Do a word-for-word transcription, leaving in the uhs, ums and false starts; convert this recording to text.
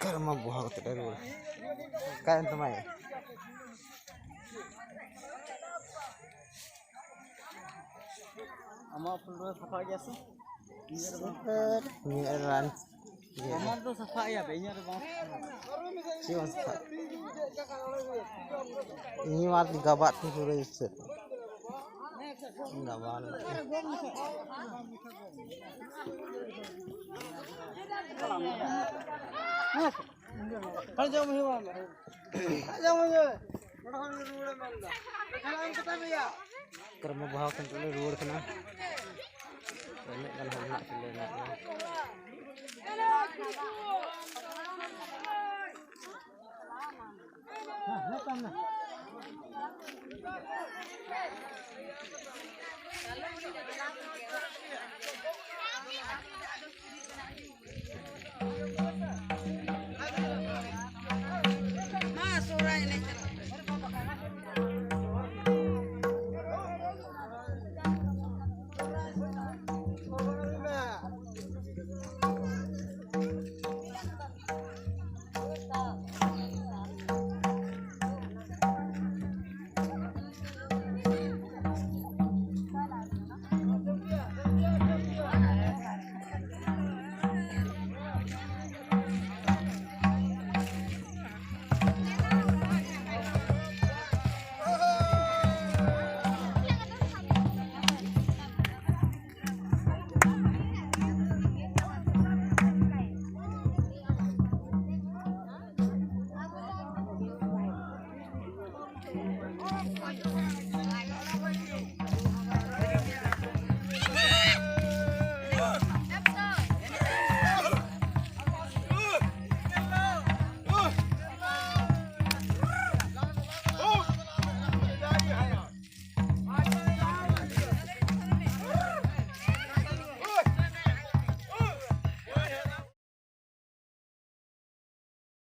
ᱠᱟᱨᱢᱟ ᱵᱚᱦᱟ ᱠᱟᱛᱮ ᱰᱟᱭᱨᱮᱠᱴ ᱚᱠᱟᱭᱮᱱ ᱛᱟᱢᱟᱭ? ᱟᱢᱟᱜ ᱯᱷᱩᱞ ᱨᱮ ᱥᱟᱯᱷᱟ ᱜᱮᱭᱟ ᱥᱮ? ᱤᱧᱟᱹᱜ ᱨᱟᱱ ᱟᱢᱟᱜ ᱫᱚ ᱥᱟᱯᱷᱟ ᱜᱮᱭᱟ ᱵᱮ, ᱤᱧᱟᱹᱜ ᱨᱮ ᱵᱟᱝ ᱥᱟᱯᱷᱟ᱾ ᱪᱮᱫ ᱵᱟᱝ ᱥᱟᱯᱷᱟ? ᱤᱧ ᱢᱟ ᱜᱟᱵᱟᱜ ᱛᱮ ᱯᱩᱨᱟᱹ ᱤᱥᱟᱹ᱾ ᱜᱟᱵᱟᱜ ᱞᱮᱠᱟ᱾ ᱦᱮᱸ ᱥᱮ? ᱦᱮᱸ, ᱡᱚᱢ ᱦᱩᱭᱩᱜᱼᱟ᱾ ᱦᱮᱸ, ᱡᱚᱢ ᱦᱩᱭᱩᱜᱼᱟ᱾ ᱱᱚᱰᱮ ᱠᱷᱚᱱ ᱨᱩᱣᱟᱹᱲᱮ ᱢᱮᱱᱫᱟ᱾ ᱪᱟᱞᱟᱣ ᱮᱱ ᱠᱟᱛᱷᱟ ᱜᱮᱭᱟ᱾ ᱠᱚᱨᱢᱚ ᱵᱟᱦᱟ ᱠᱷᱚᱱ ᱞᱮ ᱨᱩᱣᱟᱹᱲ ᱠᱟᱱᱟ᱾ ᱩᱱᱟᱹᱜ ᱜᱟᱱ ᱦᱚᱲ ᱢᱮᱱᱟᱜ ᱞᱮᱭᱟ᱾